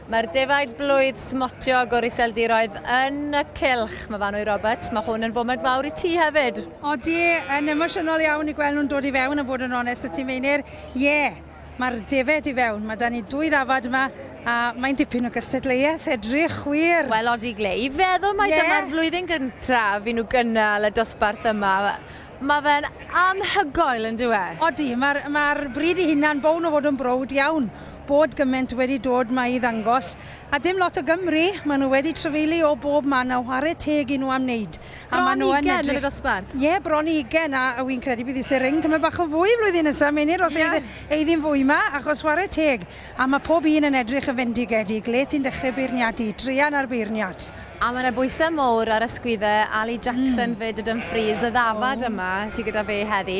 Mae'r defaid blwydd smotiog o'r Iseldiroedd yn y cylch, Myfanwy Roberts. Mae hwn yn foment fawr i ti hefyd. Odi, yn emosiynol iawn i gweld nhw'n dod i fewn a bod yn onest y ti Meinir. Ie, yeah, mae'r defaid i fewn. Mae da ni dwy ddafad yma a mae'n dipyn o gystadleuaeth, edrych wir. Wel, odi Gle, i feddwl mai yeah. dyma'r flwyddyn gyntaf i nhw gynnal y dosbarth yma. Mae fe'n anhygoel yn dyw e? Odi, mae'r mae bryd i hunan bown o fod yn browd iawn bod gymaint wedi dod 'ma i ddangos, a dim lot o Gymry, maen nhw wedi trafeili o bob man a whare teg i nhw am wneud. A maen nhw yn edrych... Bron i ugen yn y dosbarth? Ie, bron i ugen, a wy'n credu bydd isie ring tymed bach o fwy flwyddyn nesa, Meinir, os yeah. ei ddim fwy 'ma, achos whare teg. A mae pob un yn edrych yn fendigedig, le ti'n dechrau beirniadu, druan ar beirniad. A mae 'na bwysau mowr ar ysgwyddau Ali Jackson 'fyd o Dumfries, y ddafad yma sydd gyda fe heddi,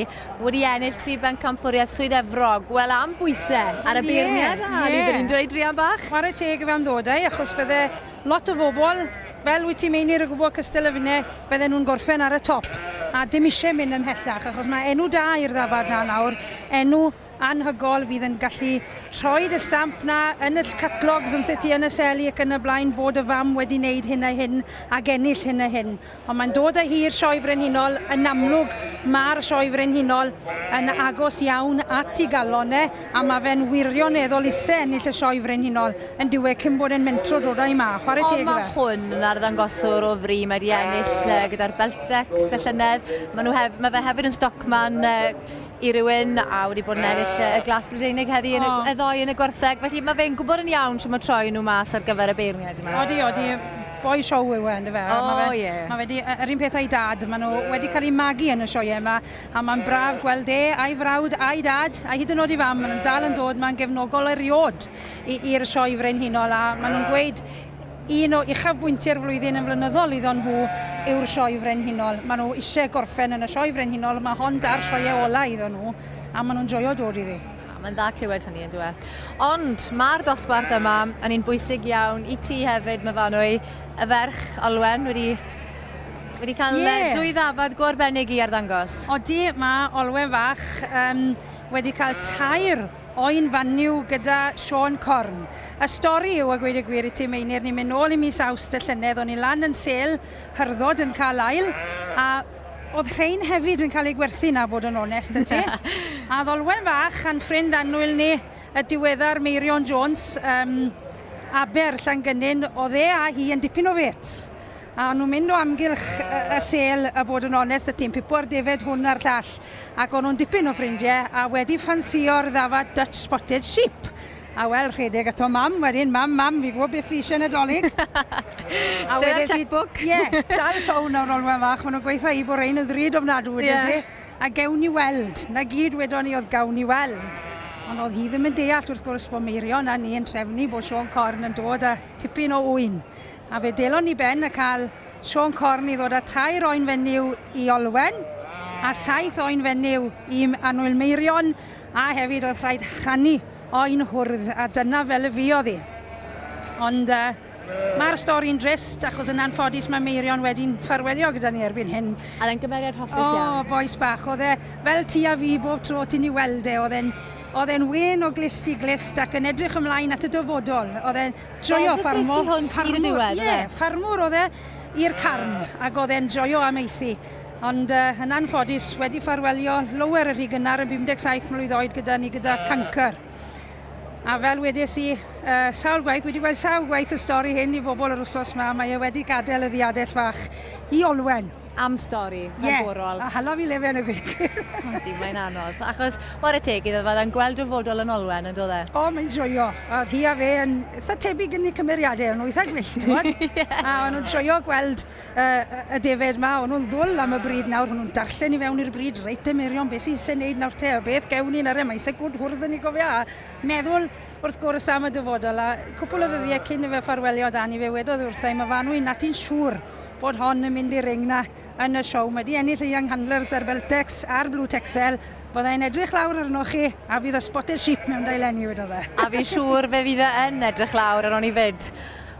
wedi ennill prif bencampwriaeth Swydd Efrog. Wel, am bwysau ar y beirniad, Ali, yeah. ni'n dweud druan bach. Chwarae teg i fe am ddod ei, achos fydde lot o bobl, fel wyt ti'n Meinir o gwbl cystal y finne, fydden nhw'n gorffen ar y top. A dim eisiau mynd ymhellach, achos mae enw da i'r ddafad na nawr, enw anhygoel fydd yn gallu rhoid y stamp 'na yn y catalogs amser ti yn y seli ac yn y blaen bod y fam wedi wneud hyn a hyn ac ennill hyn a hyn. Ond mae'n dod â hi i'r Sioe Frenhinol, yn amlwg mae'r Sioe Frenhinol yn agos iawn at ei galon e a mae fe'n wirioneddol ise ennill y Sioe Frenhinol yn dyw e cyn bod e'n mentro dod â hi 'ma. Chwarae teg iddo fe. Ond mae hwn yn arddangoswr o fri, mae wedi ennill gyda'r Beltex y llynedd, mae, nhw hef, mae fe hefyd yn stockman i rywun a wedi bod yn ennill y Glas Brydeinig heddi yn y, y ddoi yn y gwartheg. Felly mae fe'n gwybod yn iawn trwy mae troi nhw mas ar gyfer y beirniaid yma. Odi, odi. Boi show yw e, yndyfe? O, oh, ie. Yeah. Mae wedi, yr un peth a'i dad, maen nhw wedi cael eu magu yn y sioeau yma, a mae'n braf gweld e, a'i frawd, a'i dad, a hyd yn oed i fam, maen nhw'n dal yn dod, mae'n gefnogol eriod i'r sioe frenhinol, a maen nhw'n gweud Un o uchafbwyntiau'r flwyddyn yn flynyddol iddon nhw yw'r Sioe Frenhinol. Maen nhw eisiau gorffen yn y Sioe Frenhinol, mae hon da'r sioeau ola iddon nhw, a maen nhw'n joio dod iddi. Mae'n dda clywed hynny, yn dyw e. Ond mae'r dosbarth yma yn un bwysig iawn i ti hefyd, Myfanwy. Y ferch, Olwen, wedi wedi cael yeah. dwy ddafad go arbennig i arddangos. Odi, mae Olwen fach um, wedi cael tair Oen fanyw gyda Siôn Corn. Y stori yw, a gweud y gwir i ti Meinir, ni'n mynd nôl i mis Awst y llynedd, o'n i lan yn sêl hyrddod yn cael ail, a oedd rhein hefyd yn cael eu gwerthu na bod yn onest y ti. A Ddolwen fach a'n ffrind annwyl ni, y diweddar Meirion Jones, um, Aber, Llangynin, oedd e a hi yn dipyn o fêts. A o'n nhw'n mynd o amgylch y, y sêl, a bod yn onest, y tîm pipo'r defed hwn a'r llall. Ac o'n nhw'n dipyn o ffrindiau, a wedi ffansïo'r ddafad Dutch Spotted Sheep. A wel, rhedeg ato mam wedyn, mam, mam, fi gwybod beth fi eisiau Nadolig. A wedes i... checkbook. Ie, yeah, dal sawn nawr Olwen fach, maen nhw'n gweithio i bod rhain yn ddrud ofnadw, wedes yeah. i. A gewn ni weld. Na gyd wedon ni oedd gawn ni weld. Ond oedd hi ddim yn deall wrth gwrs bod Meirion a ni yn trefnu bod Siôn Corn yn dod â tipyn o ŵyn. A fe delon ni ben a cael Siôn Corn i ddod â tair oen fenyw i Olwen, a saith oen fenyw i Annwyl Meirion, a hefyd oedd rhaid rhannu oen hwrdd, a dyna fel y fuodd hi. Ond uh, mae'r stori'n drist, achos yn anffodus mae Meirion wedi'n ffarwelio gyda ni erbyn hyn. A e'n gymeriad hoffus iawn. O, bois bach, oedd e fel ti a fi bob tro ti'n ei weld e, oedd e'n oedd e'n wen o glust i glust ac yn edrych ymlaen at y dyfodol. Oedd e'n Joio ffarmo. Positif tu hwnt i'r diwedd, Ie, ffarmwr oedd e i'r carn ac oedd e'n joio amaethu. Ond uh, yn anffodus wedi ffarwelio lower y rhy gynnar yn 57 mlwydd oed gyda ni gyda cancr. A fel wedes i, uh, sawl gwaith, wedi gweld sawl gwaith y stori hyn i bobl yr wsos yma, mae e wedi gadael y ddiadell fach i Olwen. Am stori rhagorol. Ie, a hala fi lefen y gwir. Ydy, mae'n anodd. Achos, ware teg iddo fe, oedd e'n gweld dyfodol yn Olwen, yn doedd e? O, mae'n joio. A oedd hi a fe yn eitha tebyg yn eu cymeriadau, o'n nhw eitha gwyllt, ti'n gwybod? yeah. A o'n nhw'n joio gweld uh, y defed ma, o'n nhw'n ddwl am y bryd nawr, o'n nhw'n darllen i fewn i'r bryd, reit e Mirion, beth sy'n eisiau neud nawr te, a beth gewn ni nawr e, mae eisiau gwrdd hwrdd yn ei gofio, a meddwl wrth gwrs am y dyfodol, a cwpl o ddyddiau cyn i fe ffarwelio Dan i fe wedodd wrtha i, mae fanw i na ti'n siŵr bod hon yn mynd i'r ring 'na yn y siow. Mae 'di ennill y Young Handlers 'da'r Beltex a'r Blue Texel. Fydda i'n edrych lawr arnoch chi a fydd y Spotted Sheep mewn daileni, wedodd e. A fi'n siŵr fe fydd e yn edrych lawr arnon ni 'fyd.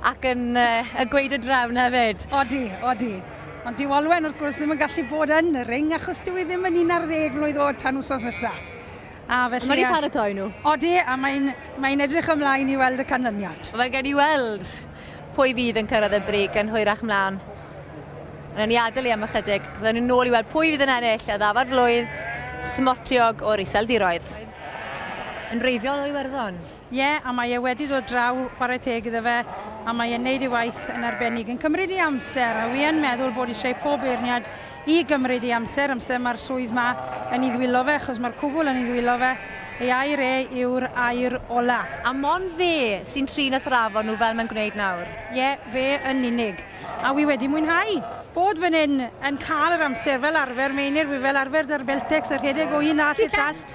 Ac yn uh, y gweud y drefn hefyd. Odi, odi. Ond dyw Olwen wrth gwrs ddim yn gallu bod yn y ring achos dyw hi ddim yn 11 mlwydd oed tan wsos nesa. A felly... Mae wedi paratoi nhw. Odi, a mae'n mae edrych ymlaen i weld y canlyniad. Mae gen i weld pwy fydd yn cyrraedd y brig yn hwyrach mlaen. Wnawn ni adael i am ychydig. Byddwn ni'n nôl i weld pwy fydd yn ennill y ddafad flwydd smotiog o'r Iseldiroedd. Yn wreiddiol o Iwerddon. Ie, yeah, a mae e wedi dod draw, chwarae teg iddo fe, a mae e'n neud ei waith yn arbennig. Yn cymryd ei amser, a wi yn meddwl bod eisiau pob beirniad i gymryd ei amser, amser mae'r swydd ma yn ei ddwylo fe, achos mae'r cwbl yn ei ddwylo fe. Ei air e yw'r air ola. A mond fe sy'n trin a thrafod nhw fel mae'n gwneud nawr? Ie, yeah, fe yn unig. A wi wedi mwynhau bod fan hyn yn cael yr amser fel arfer, Meinir, wi fel arfer da'r Beltex a rhedeg o un all i'r llall.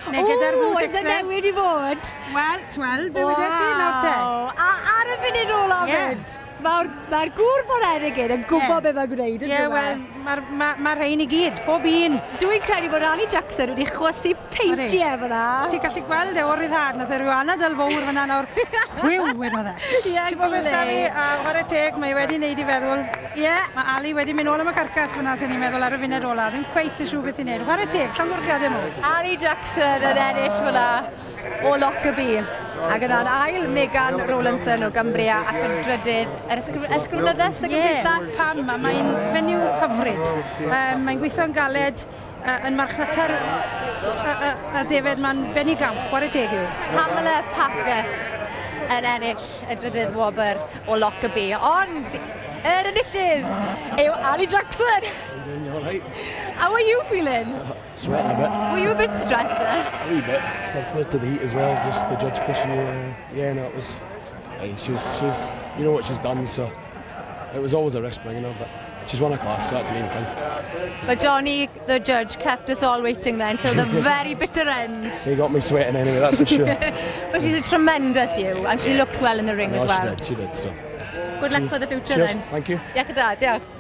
Neu gyda'r Ww, oes 'na newid i fod? Wel, twel, be wedes i nawr te? A ar y funud ola Ie. fyd. Mae'r mae gŵr boneddig hyn yn gwybod Ie. be mae'n gwneud, yn Ie, dyw e? wel, mae'r ma, ma rhain i gyd, pob un. Dwi'n credu bod Ali Jackson wedi chwysu peintiau fyna. Ti'n gallu gweld e o'r ryddhad, nath e ryw anadl fawr fyna nawr. Chwiw, wedodd e. Ie, Ti'n bod beth fi, a chwarae teg, mae wedi wneud i feddwl. Ie. Mae Ali wedi mynd nôl am y carcas fyna, sy'n ni'n meddwl ar y funud ola. Ddim cweit yn siŵr beth i wneud. Chwarae teg, llongyfarchiadau mawr. Ali Jackson yn ennill fyna o Lockerbie. Ac yna'n ail Megan Rowlandson o Gambria ac yn drydydd yr ysgrifenyddes y gymdeithas. Ie, Pam, a mae'n fenyw hyfryd. Um, mae'n gweithio'n galed, yn marchnata'r a defed, mae'n benigamp, chwarae teg iddi. Pamela Packer yn ennill y drydydd wobr o Lockerbie. Ond yr enillydd yw Ali Jackson. Doing all right? How are you feeling? Sweating a bit. Were you a bit stressed there? A wee bit. Compared to the heat as well, just the judge pushing you. Yeah, no, it was. Hey, she's, you know what she's done, so it was always a risk bringing her, but she's won a class, so that's the main thing. But Johnny, the judge, kept us all waiting there until the very bitter end. He got me sweating anyway, that's for sure. But she's a tremendous ewe, and she looks well in the ring no, as well. She did, she did, so. Good luck for the future Cheers, then. Thank you. Diolch yn da, diolch.